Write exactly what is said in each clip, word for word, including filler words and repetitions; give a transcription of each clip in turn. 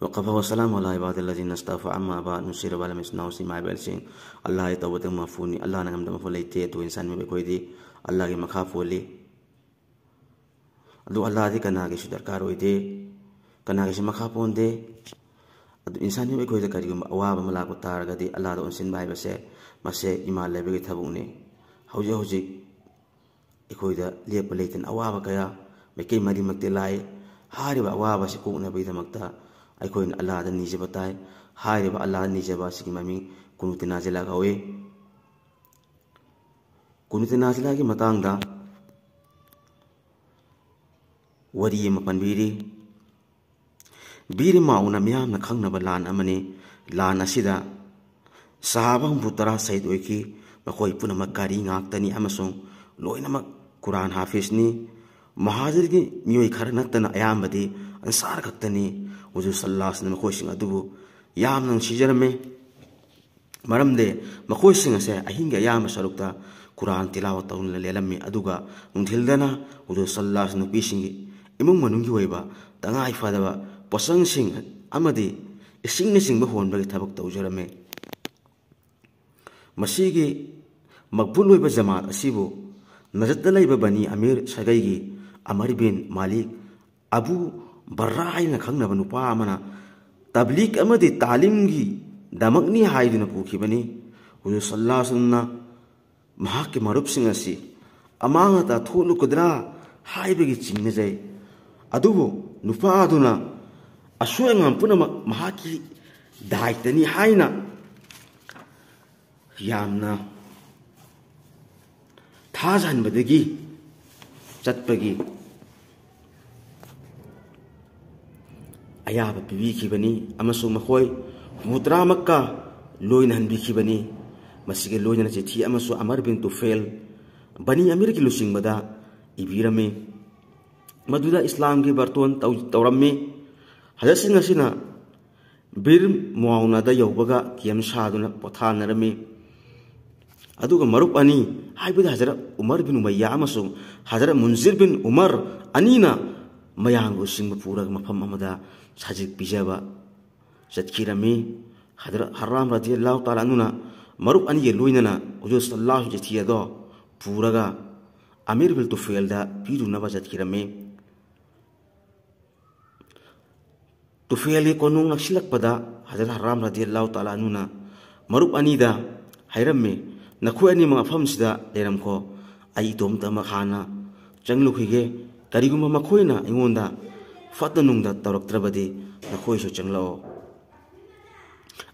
وكفى وسلام على عباد الذين اصطفى، أما بعد. ꯅꯨꯡꯁꯤꯔꯕ ꯑꯥꯂꯝ ꯏꯆꯤꯟ ꯏꯅꯥꯎꯁꯤꯡ, ꯏꯃꯥ ꯏꯕꯦꯜꯁꯤꯡ, ꯑꯜꯂꯥꯍꯗꯤ ꯇꯧꯕꯇ ꯃꯄꯨꯅꯤ, ꯑꯜꯂꯥꯍꯅ ꯉꯝꯗꯕ ꯃꯄꯨ ꯂꯩꯇꯦ꯫ ꯑꯗꯨ ꯏꯟꯁꯥꯟ ꯃꯤꯑꯣꯏ ꯑꯩꯈꯣꯏꯗꯤ ꯑꯜꯂꯥꯍꯒꯤ ꯃꯈꯥ ꯄꯣꯜꯂꯤ꯫ ꯑꯗꯨ ꯑꯜꯂꯥꯍꯗꯤ ꯀꯅꯥꯒꯤꯁꯨ ꯗꯔꯀꯥꯔ ꯑꯣꯏꯗꯦ, ꯀꯅꯥꯒꯤꯁꯨ ꯃꯈꯥ ꯄꯣꯟꯗꯦ꯫ ꯑꯗꯨ ꯏꯟꯁꯥꯟ ꯃꯤꯑꯣꯏ ꯑꯩꯈꯣꯏꯗ ꯀꯔꯤꯒꯨꯝꯕ ꯑꯋꯥꯕ ꯑꯃ ꯂꯥꯛꯄ ꯇꯥꯔꯒꯗꯤ, ꯑꯜꯂꯥꯍꯗ ꯑꯣꯟꯁꯤꯟꯕ ꯍꯥꯏꯕꯁꯦ, ꯃꯁꯦ ꯏꯃꯥꯟ ꯂꯩꯕꯒꯤ ꯊꯕꯛꯅꯤ꯫ ꯍꯧꯖꯤꯛ ꯍꯧꯖꯤꯛ ꯑꯩꯈꯣꯏꯗ ꯂꯦꯞꯄ ꯂꯩꯇꯅ ꯑꯋꯥꯕ ꯀꯌꯥ ꯃꯥꯏꯀꯩ ꯃꯔꯤꯃꯛꯇ ꯂꯥꯛꯏ꯫ ꯍꯥꯏꯔꯤꯕ ꯑꯋꯥꯕ ꯑꯁꯤ ꯀꯣꯛꯅꯕꯒꯤꯗꯃꯛꯇ ꯑꯩꯈꯣꯏꯅ ꯑꯜꯂꯥꯍꯗ ꯅꯤꯖꯕ ꯇꯥꯏ꯫ ꯍꯥꯏꯔꯤꯕ ꯑꯜꯂꯥꯍꯗ ꯅꯤꯖꯕ ꯑꯁꯤꯒꯤ ꯃꯃꯤꯡ ꯀꯨꯅꯨꯇ ꯅꯥꯖꯤꯂꯥ ꯀꯧꯏ꯫ ꯀꯨꯅꯨꯇ ꯅꯥꯖꯤꯂꯥꯒꯤ ꯃꯇꯥꯡꯗ ꯋꯥꯔꯤ ꯑꯃ ꯄꯟꯕꯤꯔꯤ꯫ ꯕꯤꯔ ꯃꯥꯎꯅ ꯃꯤꯌꯥꯝꯅ ꯈꯪꯅꯕ ꯂꯥꯟ ꯑꯃꯅꯤ꯫ ꯂꯥꯟ ꯑꯁꯤꯗ ꯁꯍꯥꯕ ꯍꯨꯝꯐꯨ ꯇꯔꯥ ꯁꯍꯤꯗ ꯑꯣꯏꯈꯤ꯫ ꯃꯈꯣꯏ ꯄꯨꯝꯅꯃꯛ ꯀꯥꯔꯤ ꯉꯥꯛꯇꯅꯤ ꯑꯃꯁꯨꯡ ꯂꯣꯏꯅꯃꯛ ꯀꯨꯔꯥꯟ ꯍꯥꯐꯤꯖꯅꯤ꯫ ꯃꯍꯥꯖꯤꯔꯒꯤ ꯃꯤꯑꯣꯏ ꯈꯔ ꯅꯠꯇꯅ ꯑꯌꯥꯝꯕꯗꯤ ꯑꯟꯁꯥꯔ ꯈꯛꯇꯅꯤ꯫ ꯍꯨꯖꯨꯔ ꯁꯜꯂꯥꯁꯅ ꯃꯈꯣꯏꯁꯤꯡ ꯑꯗꯨꯕꯨ ꯌꯥꯝꯅ ꯅꯨꯡꯁꯤꯖꯔꯝꯃꯤ꯫ ꯃꯔꯝꯗꯤ ꯃꯈꯣꯏꯁꯤꯡ ꯑꯁꯦ ꯑꯍꯤꯡꯒꯤ ꯑꯌꯥꯝꯕ ꯁꯔꯨꯛꯇ ꯀꯨꯔꯥꯟ ꯇꯤꯂꯥꯋꯠ ꯇꯧꯗꯨꯅ ꯂꯦꯜꯂꯝꯃꯤ, ꯑꯗꯨꯒ ꯅꯨꯡꯊꯤꯜꯗꯅ ꯍꯨꯖꯨꯔ ꯁꯜꯂꯥꯁ ꯅꯨꯄꯤꯁꯤꯡꯒꯤ ꯏꯃꯨꯡ ꯃꯅꯨꯡꯒꯤ ꯑꯣꯏꯕ ꯇꯉꯥꯏ ꯐꯗꯕ ꯄꯣꯠꯆꯪꯁꯤꯡ ꯑꯃꯗꯤ ꯏꯁꯤꯡꯅꯆꯤꯡꯕ ꯍꯣꯟꯕꯒꯤ ꯊꯕꯛ ꯇꯧꯖꯔꯝꯃꯤ꯫ ꯃꯁꯤꯒꯤ ꯃꯛꯕꯨꯜ ꯑꯣꯏꯕ ꯖꯃꯥꯠ ꯑꯁꯤꯕꯨ ꯅꯖꯠꯇ ꯂꯩꯕ ꯕꯅꯤ ꯑꯃꯤꯔ ꯁꯥꯒꯩꯒꯤ ꯑꯃꯔ ꯕꯤꯟ ꯃꯥꯂꯤꯛ ꯑꯕꯨ ꯕꯔꯥ ꯍꯥꯏꯅ ꯈꯪꯅꯕ ꯅꯨꯄꯥ ꯑꯃꯅ ꯇꯕ꯭ꯂꯤꯛ ꯑꯃꯗꯤ ꯇꯥꯂꯤꯝꯒꯤ ꯗꯃꯛꯅꯤ ꯍꯥꯏꯗꯨꯅ ꯄꯨꯈꯤꯕꯅꯤ꯫ ꯍꯨꯖꯨꯔ ꯁꯜꯂꯥꯍꯨ ꯑꯂꯩꯍꯤ ꯋꯁꯜꯂꯝꯅ ꯃꯍꯥꯛꯀꯤ ꯃꯔꯨꯞꯁꯤꯡ ꯑꯁꯤ ꯑꯃꯥꯡ ꯑꯇꯥ ꯊꯣꯛꯂꯨꯒꯗ꯭ꯔꯥ ꯍꯥꯏꯕꯒꯤ ꯆꯤꯡꯅꯖꯩ꯫ ꯑꯗꯨꯕꯨ ꯅꯨꯄꯥ ꯑꯗꯨꯅ ꯑꯁꯣꯏ ꯑꯉꯥꯝ ꯄꯨꯝꯅꯃꯛ ꯃꯍꯥꯛꯀꯤ ꯗꯥꯏꯇꯅꯤ ꯍꯥꯏꯅ ꯌꯥꯝꯅ ꯊꯥꯖꯍꯟꯕꯗꯒꯤ ꯆꯠꯄꯒꯤ ꯑꯌꯥꯕ ꯄꯤꯕꯤꯈꯤꯕꯅꯤ ꯑꯃꯁꯨꯡ ꯃꯈꯣꯏ ꯍꯨꯝꯐꯨꯇꯔꯥꯃꯛꯀ ꯂꯣꯏꯅꯍꯟꯕꯤꯈꯤꯕꯅꯤ꯫ ꯃꯁꯤꯒ ꯂꯣꯏꯅꯅ ꯆꯤꯊꯤ ꯑꯃꯁꯨ ꯑꯃꯔ ꯕꯤꯟ ꯇꯨꯐꯦꯜ, ꯕꯅꯤ ꯑꯃꯤꯔꯒꯤ ꯂꯨꯆꯤꯡꯕꯗ ꯏꯕꯤꯔꯝꯃꯤ꯫ ꯃꯗꯨꯗ ꯏꯁꯂꯥꯝꯒꯤ ꯕꯔꯇꯣꯟ ꯇꯧ-, ꯇꯧꯔꯝꯃꯤ꯫ ꯍꯖꯔꯠꯁꯤꯡ ꯑꯁꯤꯅ ꯕꯤꯔ ꯃꯨꯑꯥꯎꯅꯥꯗ ꯌꯧꯕꯒ ꯀꯦꯝ ꯁꯥꯗꯨꯅ ꯄꯣꯊꯥꯅꯔꯝꯃꯤ꯫ ꯑꯗꯨꯒ ꯃꯔꯨꯞ ꯑꯅꯤ, ꯍꯥꯏꯕꯗꯤ ꯍꯖꯔꯠ ꯎꯃꯔ ꯕꯤꯟ ꯎꯃꯩꯌꯥ ꯑꯃꯁꯨꯡ ꯍꯖꯔꯠ ꯃꯨꯟꯖꯤꯔ ꯕꯤꯟ ꯎꯃꯔ ꯑꯅꯤꯅ ꯃꯌꯥꯡ ꯂꯨꯆꯤꯡꯕ ꯄꯨꯔꯒ ꯃꯐꯝ ꯑꯃꯗ ꯁꯖꯤꯛ ꯄꯤꯖꯕ ꯆꯠꯈꯤꯔꯝꯃꯤ꯫ ꯍꯖꯔꯠ ꯍꯔꯥꯝ ꯔꯗꯤꯌꯜꯂꯥꯍꯨ ꯇꯥꯂꯥ ꯑꯟꯍꯨꯅ ꯃꯔꯨꯞ ꯑꯅꯤꯒ ꯂꯣꯏꯅꯅ ꯍꯨꯖꯨꯔ ꯁꯜꯂꯜꯂꯥꯍꯨ ꯑꯂꯥꯏꯍꯤ ꯋꯥꯁꯜꯂꯝ ꯆꯤꯊꯤ ꯑꯗꯣ ꯄꯨꯔꯒ ꯑꯃꯤꯔ ꯕꯤꯜ ꯇꯨꯐꯦꯜꯗ ꯄꯤꯔꯨꯅꯕ ꯆꯠꯈꯤꯔꯝꯃꯤ꯫ ꯇꯨꯐꯦꯜꯒꯤ ꯀꯣꯅꯨꯡ ꯅꯛꯁꯤꯜꯂꯛꯄꯗ ꯍꯖꯔꯠ ꯍꯔꯥꯝ ꯔꯗꯤꯌꯜꯂꯥꯍꯨ ꯇꯥꯂꯥ ꯑꯟꯍꯨꯅ ꯃꯔꯨꯞ ꯑꯅꯤꯗ ꯍꯥꯏꯔꯝꯃꯤ, "ꯅꯈꯣꯏ ꯑꯅꯤꯃꯛ ꯃꯐꯝꯁꯤꯗ ꯂꯩꯔꯝꯈꯣ, ꯑꯩ ꯏꯇꯣꯝꯇꯃꯛ ꯍꯥꯟꯅ ꯆꯪꯂꯨꯈꯤꯒꯦ꯫ ꯀꯔꯤꯒꯨꯝꯕ ꯃꯈꯣꯏꯅ ꯑꯩꯉꯣꯟꯗ ꯐꯠꯇ ꯅꯨꯡꯗ ꯇꯧꯔꯛꯇ꯭ꯔꯕꯗꯤ ꯅꯈꯣꯏꯁꯨ ꯆꯪꯂꯛꯑꯣ꯫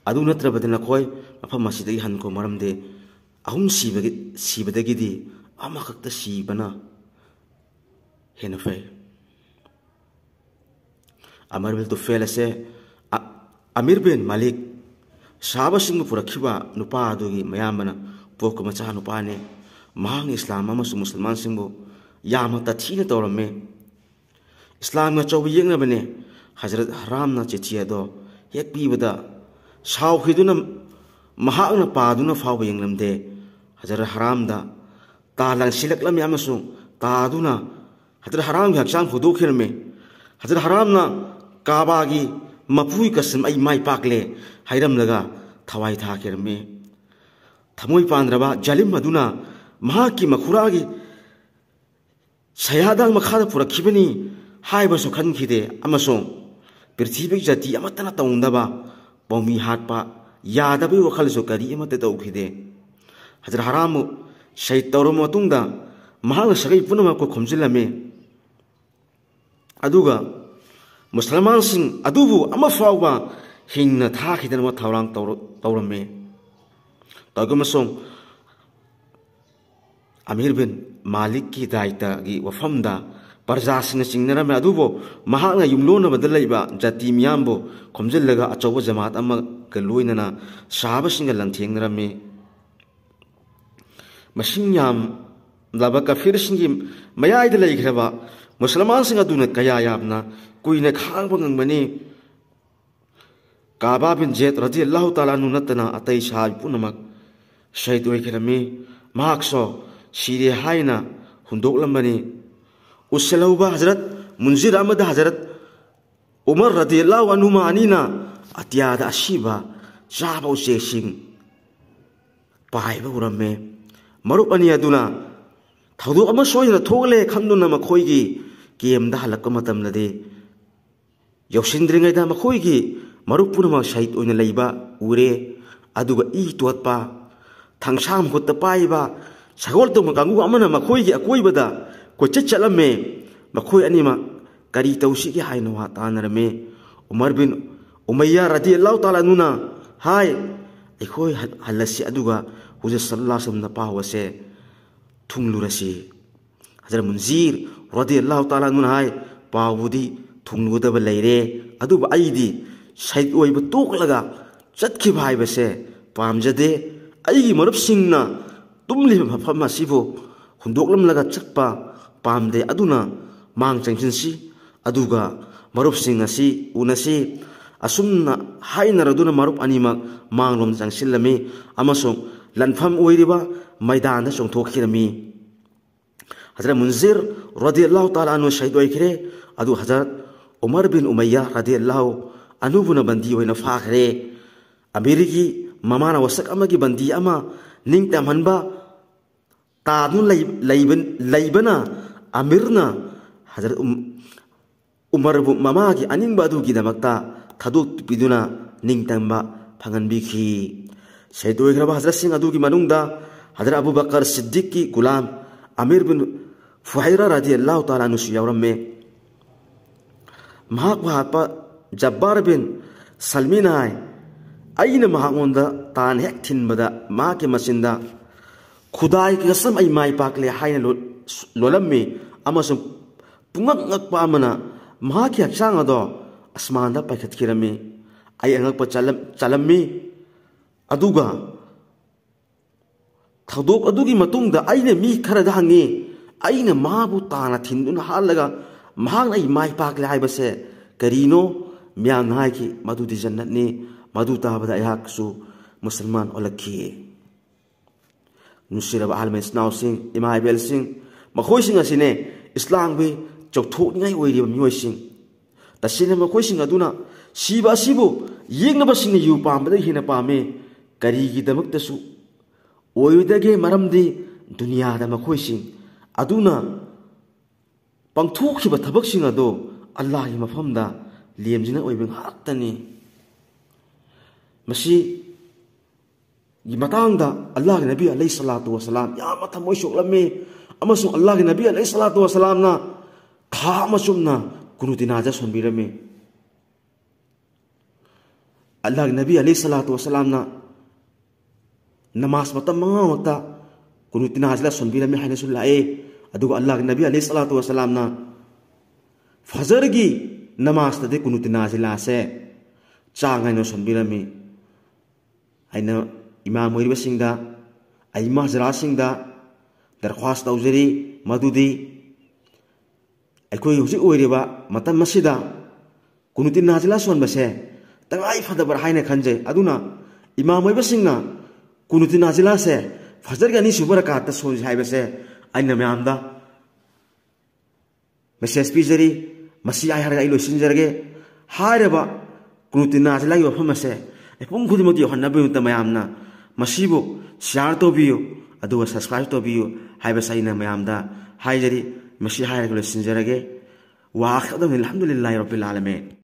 ꯑꯗꯨ ꯅꯠꯇ꯭ꯔꯕꯗꯤ ꯅꯈꯣꯏ ꯃꯐꯝ ꯑꯁꯤꯗꯒꯤ ꯍꯟꯈꯣ, ꯃꯔꯝꯗꯤ ꯑꯍꯨꯝ ꯁꯤꯕꯒꯤ, ꯁꯤꯕꯗꯒꯤꯗꯤ ꯑꯃꯈꯛꯇ ꯁꯤꯕꯅ ꯍꯦꯟꯅ ꯐꯩ"꯫ ꯑꯃꯔ ꯕꯤꯜ ꯇꯨꯐꯦꯜ ꯑꯁꯦ ꯑ-, ꯑꯃꯤꯔ ꯕꯤꯟ ꯃꯥꯂꯤꯛ, ꯁꯍꯥꯕꯥꯁꯤꯡꯕꯨ ꯄꯨꯔꯛꯈꯤꯕ ꯅꯨꯄꯥ ꯑꯗꯨꯒꯤ ꯃꯌꯥꯝꯕꯅ ꯄꯣꯛꯄ ꯃꯆꯥꯅꯨꯄꯥꯅꯤ꯫ ꯃꯍꯥꯛꯅ ꯏꯁꯂꯥꯝ ꯑꯃꯁꯨꯡ ꯃꯨꯁꯜꯃꯥꯟꯁꯤꯡꯕꯨ ꯌꯥꯝꯅ ꯇꯊꯤꯅ ꯇꯧꯔꯝꯃꯤ꯫ ꯏꯁꯂꯥꯝꯒ ꯑꯆꯧꯕ ꯌꯦꯛꯅꯕꯅꯦ꯫ ꯍꯖꯔꯠ ꯍꯔꯥꯝꯅ ꯆꯤꯊꯤ ꯑꯗꯣ ꯍꯦꯛ ꯄꯤꯕꯗ ꯁꯥꯎꯈꯤꯗꯨꯅ ꯃꯍꯥꯛꯅ ꯄꯥꯗꯨꯅ ꯐꯥꯎꯕ ꯌꯦꯡꯂꯝꯗꯦ꯫ ꯍꯖꯔꯠ ꯍꯔꯥꯝꯗ ꯇꯥ ꯂꯪꯁꯤꯜꯂꯛꯂꯝꯃꯤ ꯑꯃꯁꯨꯡ ꯇꯥꯗꯨꯅ ꯍꯖꯔꯠ ꯍꯔꯥꯝꯒꯤ ꯍꯛꯆꯥꯡ ꯍꯣꯗꯣꯛꯈꯤꯔꯝꯃꯤ꯫ ꯍꯖꯔꯠ ꯍꯔꯥꯝꯅ ꯀꯥꯕꯥꯒꯤ ꯃꯄꯨꯒꯤ ꯀꯁꯝ, "ꯑꯩ ꯃꯥꯏ ꯄꯥꯛꯂꯦ" ꯍꯥꯏꯔꯝꯂꯒ ꯊꯋꯥꯏ ꯊꯥꯈꯤꯔꯝꯃꯤ꯫ ꯊꯃꯣꯏ ꯄꯥꯟꯗ꯭ꯔꯕ ꯖꯥꯂꯤꯝ ꯑꯗꯨꯅ ꯃꯍꯥꯛꯀꯤ ꯃꯈꯨꯔꯥꯒꯤ ꯁꯌꯥꯗꯥꯡ ꯃꯈꯥꯗ ꯄꯨꯔꯛꯈꯤꯕꯅꯤ ꯍꯥꯏꯕꯁꯨ ꯈꯟꯈꯤꯗꯦ ꯑꯃꯁꯨꯡ ꯄ꯭ꯔꯤꯊꯤꯕꯤꯒꯤ ꯖꯥꯇꯤ ꯑꯃꯠꯇꯅ ꯇꯧꯅꯗꯕ ꯄꯥꯎꯃꯤ ꯍꯥꯠꯄ ꯌꯥꯗꯕꯒꯤ ꯋꯥꯈꯜꯁꯨ ꯀꯔꯤ ꯑꯃꯠꯇ ꯇꯧꯈꯤꯗꯦ꯫ ꯍꯖꯔꯠ ꯍꯔꯥꯝꯕꯨ ꯁꯍꯤꯗ ꯇꯧꯔꯕ ꯃꯇꯨꯡꯗ ꯃꯍꯥꯛꯅ ꯁꯥꯒꯩ ꯄꯨꯝꯅꯃꯛꯄꯨ ꯈꯣꯝꯖꯤꯜꯂꯝꯃꯤ꯫ ꯑꯗꯨꯒ ꯃꯨꯁꯜꯃꯥꯟꯁꯤꯡ ꯑꯗꯨꯕꯨ ꯑꯃ ꯐꯥꯎꯕ ꯍꯤꯡꯅ ꯊꯥꯈꯤꯗꯅꯕ ꯊꯧꯔꯥꯡ ꯇꯧꯔ-, ꯇꯧꯔꯝꯃꯤ꯫ ꯇꯧꯔꯛꯄ ꯑꯃꯁꯨꯡ ꯑꯃꯤꯔ ꯕꯤꯟ ꯃꯥꯂꯤꯛꯀꯤ ꯗꯥꯏꯇꯒꯤ ꯋꯥꯐꯝꯗ ꯄ꯭ꯔꯖꯥꯁꯤꯡꯅ ꯆꯤꯡꯅꯔꯝꯃꯤ, ꯑꯗꯨꯕꯨ ꯃꯍꯥꯛꯅ ꯌꯨꯝꯂꯣꯟꯅꯕꯗ ꯂꯩꯕ ꯖꯥꯇꯤ ꯃꯤꯌꯥꯝꯕꯨ ꯈꯣꯝꯖꯤꯜꯂꯒ ꯑꯆꯧꯕ ꯖꯃꯥꯠ ꯑꯃꯒ ꯂꯣꯏꯅꯅ ꯁꯍꯥꯕꯥꯁꯤꯡꯒ ꯂꯥꯟꯊꯦꯡꯅꯔꯝꯃꯤ꯫ ꯃꯁꯤꯡ ꯌꯥꯝꯂꯕ ꯀꯐꯤꯔꯁꯤꯡꯒꯤ ꯃꯌꯥꯏꯗ ꯂꯩꯈ꯭ꯔꯕ ꯃꯨꯁꯜꯃꯥꯟꯁꯤꯡ ꯑꯗꯨꯅ ꯀꯌꯥ ꯌꯥꯝꯅ ꯀꯨꯏꯅ ꯈꯥꯡꯕ ꯉꯝꯒꯅꯤ? ꯀꯥꯕꯥ ꯕꯤꯟ ꯖꯦꯗ ꯔꯗꯤꯌꯜꯂꯥꯍꯨ ꯇꯥꯂꯥ ꯑꯟꯍꯨ ꯅꯠꯇꯅ ꯑꯇꯩ ꯁꯍꯥꯕꯤ ꯄꯨꯝꯅꯃꯛ ꯁꯍꯤꯗ ꯑꯣꯏꯈꯤꯔꯝꯃꯤ꯫ ꯃꯍꯥꯛꯁꯨ ꯁꯤꯔꯦ ꯍꯥꯏꯅ ꯍꯨꯟꯗꯣꯛꯂꯝꯕꯅꯤ꯫ ꯎꯠꯁꯤꯜꯍꯧꯕ ꯍꯖꯔꯠ ꯃꯨꯟꯖꯤꯔ ꯑꯃꯗ ꯍꯖꯔꯠ ꯎꯃꯔ ꯔꯗꯤꯌꯜꯂꯥꯍꯨ ꯑꯟꯍꯨꯃ ꯑꯅꯤꯅ ꯑꯇꯤꯌꯥꯗ ꯑꯁꯤꯕ ꯆꯥꯕ ꯎꯆꯦꯛꯁꯤꯡ ꯄꯥꯏꯕ ꯎꯔꯝꯃꯦ꯫ ꯃꯔꯨꯞ ꯑꯅꯤ ꯑꯗꯨꯅ ꯊꯧꯗꯣꯛ ꯑꯃ ꯁꯣꯏꯗꯅ ꯊꯣꯛꯂꯦ ꯈꯟꯗꯨꯅ ꯃꯈꯣꯏꯒꯤ ꯀꯦꯝꯗ ꯍꯜꯂꯛꯄ ꯃꯇꯝꯗꯗꯤ, ꯌꯧꯁꯤꯟꯗ꯭ꯔꯤꯉꯩꯗ ꯃꯈꯣꯏꯒꯤ ꯃꯔꯨꯞ ꯄꯨꯝꯅꯃꯛ ꯁꯍꯤꯗ ꯑꯣꯏꯅ ꯂꯩꯕ ꯎꯔꯦ꯫ ꯑꯗꯨꯒ ꯏ ꯇꯣꯠꯄ, ꯊꯥꯡꯁꯥꯡ ꯃꯈꯨꯠꯇ ꯄꯥꯏꯕ ꯁꯒꯣꯜ ꯇꯣꯡꯕ ꯀꯥꯡꯕꯨ ꯑꯃꯅ ꯃꯈꯣꯏꯒꯤ ꯑꯀꯣꯏꯕꯗ ꯀꯣꯏꯆꯠ ꯆꯠꯂꯝꯃꯦ꯫ ꯃꯈꯣꯏ ꯑꯅꯤꯃꯛ ꯀꯔꯤ ꯇꯧꯁꯤꯒꯦ ꯍꯥꯏꯅ ꯋꯥ ꯇꯥꯅꯔꯝꯃꯤ꯫ ꯎꯃꯔ ꯕꯤꯟ ꯎꯃꯩꯌꯥ ꯔꯗꯤꯌꯜꯂꯥꯍꯨ ꯇꯥꯂꯥ ꯑꯟꯍꯨꯅ ꯍꯥꯏ, "ꯑꯩꯈꯣꯏ ꯍꯜ-, ꯍꯜꯂꯁꯤ, ꯑꯗꯨꯒ ꯍꯨꯖꯨꯔ ꯁꯜꯂꯜꯂꯥꯍꯨ ꯑꯂꯩꯍꯤ ꯋꯁꯜꯂꯝꯅ ꯄꯥꯎ ꯑꯁꯦ ꯊꯨꯡꯂꯨꯔꯁꯤ꯫" ꯍꯖꯔꯠ ꯃꯨꯟꯖꯤꯔ ꯔꯗꯤꯌꯜꯂꯥꯍꯨ ꯇꯥꯂꯥ ꯑꯟꯍꯨꯅ ꯍꯥꯏ, "ꯄꯥꯎꯕꯨꯗꯤ ꯊꯨꯡꯂꯨꯒꯗꯕ ꯂꯩꯔꯦ, ꯑꯗꯨꯕꯨ ꯑꯩꯗꯤ ꯁꯍꯤꯗ ꯑꯣꯏꯕ ꯇꯣꯛꯂꯒ ꯆꯠꯈꯤꯕ ꯍꯥꯏꯕꯁꯦ ꯄꯥꯝꯖꯗꯦ꯫ ꯑꯩꯒꯤ ꯃꯔꯨꯞꯁꯤꯡꯅ ꯇꯨꯝꯂꯤꯕ ꯃꯐꯝ ꯑꯁꯤꯕꯨ ꯍꯨꯟꯗꯣꯛꯂꯝꯂꯒ ꯆꯠꯄ ꯄꯥꯝꯗꯦ꯫ ꯑꯗꯨꯅ ꯃꯥꯡ ꯆꯪꯁꯤꯟꯁꯤ, ꯑꯗꯨꯒ ꯃꯔꯨꯞꯁꯤꯡ ꯑꯁꯤ ꯎꯅꯁꯤ꯫" ꯑꯁꯨꯝꯅ ꯍꯥꯏꯅꯔꯗꯨꯅ ꯃꯔꯨꯞ ꯑꯅꯤꯃꯛ ꯃꯥꯡꯂꯣꯝ ꯆꯪꯁꯤꯜꯂꯝꯃꯤ ꯑꯃꯁꯨꯡ ꯂꯥꯟꯐꯝ ꯑꯣꯏꯔꯤꯕ ꯃꯩꯗꯥꯟꯗ ꯆꯣꯡꯊꯣꯛꯈꯤꯔꯝꯃꯤ꯫ ꯍꯖꯔꯠ ꯃꯨꯟꯖꯤꯔ ꯔꯗꯤꯌꯜꯂꯥꯍꯨ ꯇꯥꯂꯥ ꯑꯟꯍꯨ ꯁꯍꯤꯗ ꯑꯣꯏꯈ꯭ꯔꯦ꯫ ꯑꯗꯨ ꯍꯖꯔꯠ ꯎꯃꯔ ꯕꯤꯟ ꯎꯃꯩꯌꯥ ꯔꯗꯤꯌꯜꯂꯥꯍꯨ ꯑꯟꯍꯨꯕꯨꯅ ꯕꯟꯗꯤ ꯑꯣꯏꯅ ꯐꯥꯈ꯭ꯔꯦ꯫ ꯑꯃꯤꯔꯒꯤ ꯃꯃꯥꯅ ꯋꯥꯁꯛ ꯑꯃꯒꯤ ꯕꯟꯗꯤ ꯑꯃ ꯅꯤꯡꯇꯝꯍꯟꯕ ꯇꯥꯗꯨꯅ ꯂꯩ-, ꯂꯩꯕ-, ꯂꯩꯕꯅ ꯑꯃꯤꯔꯅ ꯍꯖꯔꯠ ꯎꯝ-, ꯎꯃꯔꯕꯨ ꯃꯃꯥꯒꯤ ꯑꯅꯤꯡꯕ ꯑꯗꯨꯒꯤꯗꯃꯛꯇ ꯊꯥꯗꯣꯛꯄꯤꯗꯨꯅ ꯅꯤꯡꯇꯝꯕ ꯐꯪꯍꯟꯕꯤꯈꯤ꯫ ꯁꯍꯤꯗ ꯑꯣꯏꯈ꯭ꯔꯕ ꯍꯖꯔꯠꯁꯤꯡ ꯑꯗꯨꯒꯤ ꯃꯅꯨꯡꯗ ꯍꯖꯔꯠ ꯑꯕꯨ ꯕꯀꯔ ꯁꯤꯗꯤꯛꯀꯤ ꯒꯨꯂꯥꯝ ꯑꯃꯤꯔ ꯕꯤꯟ ꯐꯨꯍꯩꯔꯥ ꯔꯗꯤꯌꯜꯂꯥꯍꯨ ꯇꯥꯂꯥ ꯑꯟꯍꯨꯁꯨ ꯌꯥꯎꯔꯝꯃꯦ꯫ ꯃꯍꯥꯛꯄꯨ ꯍꯥꯠꯄ ꯖꯕꯥꯔ ꯕꯤꯟ ꯁꯜꯃꯤꯅ ꯍꯥꯏ, "ꯑꯩꯅ ꯃꯍꯥꯛꯉꯣꯟꯗ ꯇꯥꯟ ꯍꯦꯛ ꯊꯤꯟꯕꯗ ꯃꯍꯥꯛꯀꯤ ꯃꯆꯤꯟꯗ 'ꯈꯨꯗꯥꯏꯒꯤ ꯀꯁꯝ, ꯑꯩ ꯃꯥꯏ ꯄꯥꯛꯂꯦ' ꯍꯥꯏꯅ ꯂꯣ-, ꯂꯣꯜꯂꯝꯃꯤ ꯑꯃꯁꯨꯡ ꯄꯨꯡꯉꯛ ꯉꯛꯄ ꯑꯃꯅ ꯃꯍꯥꯛꯀꯤ ꯍꯛꯆꯥꯡ ꯑꯗꯣ ꯑꯁꯃꯥꯟꯗ ꯄꯥꯏꯈꯠꯈꯤꯔꯝꯃꯤ꯫ ꯑꯩ ꯑꯉꯛꯄ ꯆꯥꯂꯝ-, ꯆꯥꯂꯝꯃꯤ꯫ ꯑꯗꯨꯒ ꯊꯧꯗꯣꯛ ꯑꯗꯨꯒꯤ ꯃꯇꯨꯡꯗ ꯑꯩꯅ ꯃꯤ ꯈꯔꯗ ꯍꯪꯉꯤ, ꯑꯩꯅ ꯃꯥꯕꯨ ꯇꯥꯟꯅ ꯊꯤꯟꯗꯨꯅ ꯍꯥꯠꯂꯒ ꯃꯍꯥꯛꯅ ꯑꯩ ꯃꯥꯏ ꯄꯥꯛꯂꯦ ꯍꯥꯏꯕꯁꯦ ꯀꯔꯤꯅꯣ? ꯃꯤꯌꯥꯝꯅ ꯍꯥꯏꯈꯤ, 'ꯃꯗꯨꯗꯤ ꯖꯟꯅꯠꯅꯤ, ꯃꯗꯨ ꯇꯥꯕꯗ ꯑꯩꯍꯥꯛꯁꯨ ꯃꯨꯁꯜꯃꯥꯟ ꯑꯣꯜꯂꯛꯈꯤ.'" ꯅꯨꯡꯁꯤꯔꯕ ꯑꯍꯜ ꯏꯆꯤꯟ ꯏꯅꯥꯎꯁꯤꯡ, ꯏꯃꯥ ꯏꯕꯦꯜꯁꯤꯡ, ꯃꯈꯣꯏꯁꯤꯡ ꯑꯁꯤꯅꯦ ꯏꯁꯂꯥꯝꯒꯤ ꯆꯥꯎꯊꯣꯛꯅꯤꯡꯉꯥꯏ ꯑꯣꯏꯔꯤꯕ ꯃꯤꯑꯣꯏꯁꯤꯡ, ꯇꯁꯦꯡꯅ ꯃꯈꯣꯏꯁꯤꯡ ꯑꯗꯨꯅ ꯁꯤꯕ ꯑꯁꯤꯕꯨ ꯌꯦꯛꯅꯕꯁꯤꯡꯅ ꯌꯨ ꯄꯥꯝꯕꯗꯒꯤ ꯍꯦꯟꯅ ꯄꯥꯝꯃꯤ꯫ ꯀꯔꯤꯒꯤꯗꯃꯛꯇꯁꯨ ꯑꯣꯏꯔꯣꯏꯗꯒꯦ, ꯃꯔꯝꯗꯤ ꯗꯨꯅꯤꯌꯥꯗ ꯃꯈꯣꯏꯁꯤꯡ ꯑꯗꯨꯅ ꯄꯥꯡꯊꯣꯛꯈꯤꯕ ꯊꯕꯛꯁꯤꯡ ꯑꯗꯨ ꯑꯜꯂꯥꯍꯒꯤ ꯃꯐꯝꯗ ꯂꯦꯝꯖꯅ ꯑꯣꯏꯕ ꯉꯥꯛꯇꯅꯤ꯫ ꯃꯁꯤꯒꯤ ꯃꯇꯥꯡꯗ ꯑꯜꯂꯥꯍꯒꯤ ꯅꯕꯤ ꯑꯂꯩꯍꯤ ꯁꯂꯥꯇꯨ ꯋꯁꯂꯥꯝ ꯌꯥꯝꯅ ꯊꯃꯣꯏ ꯁꯣꯛꯂꯝꯃꯤ, ꯑꯃꯁꯨꯡ ꯑꯜꯂꯥꯍꯒꯤ ꯅꯕꯤ ꯑꯂꯩꯍꯤ ꯁꯂꯥꯇꯨ ꯋꯁꯂꯥꯝꯅ ꯊꯥ ꯑꯃ ꯆꯨꯞꯅ ꯀꯨꯅꯨꯇꯤ ꯅꯥꯖꯤꯂꯥ ꯁꯣꯟꯕꯤꯔꯝꯃꯤ꯫ ꯑꯜꯂꯥꯍꯒꯤ ꯅꯕꯤ ꯑꯂꯩꯍꯤ ꯁꯂꯥꯇꯨ ꯋꯁꯂꯥꯝꯅ ꯅꯃꯥꯖ ꯃꯇꯝ ꯃꯉꯥꯃꯛꯇ ꯀꯨꯅꯨꯇꯤ ꯅꯥꯖꯤꯂꯥ ꯁꯣꯟꯕꯤꯔꯝꯃꯤ ꯍꯥꯏꯅꯁꯨ ꯂꯥꯛꯑꯦ꯫ ꯑꯗꯨꯒ ꯑꯜꯂꯥꯍꯒꯤ ꯅꯕꯤ ꯑꯂꯩꯍꯤ ꯁꯂꯥꯇꯨ ꯋꯁꯂꯥꯝꯅ ꯐꯖꯔꯒꯤ ꯅꯃꯥꯖꯇꯗꯤ ꯀꯨꯅꯨꯇꯤ ꯅꯥꯖꯤꯂꯥꯁꯦ ꯆꯥꯡ ꯅꯥꯏꯅ ꯁꯣꯟꯕꯤꯔꯝꯃꯤ꯫ ꯑꯩꯅ ꯏꯃꯥꯝ ꯑꯣꯏꯔꯤꯕꯁꯤꯡꯗ, ꯑꯩꯃ ꯍꯖꯔꯥꯠꯁꯤꯡꯗ ꯗꯔꯈ꯭ꯋꯥꯁ ꯇꯧꯖꯔꯤ, ꯃꯗꯨꯗꯤ ꯑꯩꯈꯣꯏ ꯍꯧꯖꯤꯛ ꯑꯣꯏꯔꯤꯕ ꯃꯇꯝ ꯑꯁꯤꯗ ꯀꯨꯅꯨꯇꯤ ꯅꯥꯖꯤꯂꯥ ꯁꯣꯟꯕꯁꯦ ꯇꯉꯥꯏ ꯐꯗꯕ ꯍꯥꯏꯅ ꯈꯟꯖꯩ꯫ ꯑꯗꯨꯅ ꯏꯃꯥꯝ ꯑꯣꯏꯕꯁꯤꯡꯅ ꯀꯨꯅꯨꯇꯤ ꯅꯥꯖꯤꯂꯥꯁꯦ ꯐꯖꯔꯒꯤ ꯑꯅꯤꯁꯨꯕ ꯔꯀꯥꯠꯇ ꯁꯣꯟꯁꯤ ꯍꯥꯏꯕꯁꯦ ꯑꯩꯅ ꯃꯌꯥꯝꯗ ꯃꯦꯁꯦꯖ ꯄꯤꯖꯔꯤ꯫ ꯃꯁꯤ ꯍꯥꯏꯔꯒ ꯑꯩ ꯂꯣꯏꯁꯤꯟꯖꯔꯒꯦ꯫ ꯍꯥꯏꯔꯤꯕ ꯀꯨꯅꯨꯇꯤ ꯅꯥꯖꯤꯂꯥꯒꯤ ꯋꯥꯐꯝ ꯑꯁꯦ ꯃꯤꯄꯨꯝ ꯈꯨꯗꯤꯡꯃꯛꯇ ꯌꯧꯍꯟꯅꯕꯒꯤꯗꯃꯛꯇ ꯃꯌꯥꯝꯅ ꯃꯁꯤꯕꯨ ꯁꯤꯌꯥꯔ ꯇꯧꯕꯤꯌꯨ, ꯑꯗꯨꯒ ꯁꯕꯁꯀ꯭ꯔꯥꯏꯕ ꯇꯧꯕꯤꯌꯨ ꯍꯥꯏꯕꯁꯦ ꯑꯩꯅ ꯃꯌꯥꯝꯗ ꯍꯥꯏꯖꯔꯤ꯫ ꯃꯁꯤ ꯍꯥꯏꯔꯒ ꯂꯣꯏꯁꯤꯟꯖꯔꯒꯦ꯫ ꯋꯥ ꯑꯈꯗꯝ ꯑꯜꯍꯝꯗꯨꯂꯤꯜꯂꯥꯍꯤ ꯔꯕꯤꯜ ꯑꯥꯂꯃꯤꯟ꯫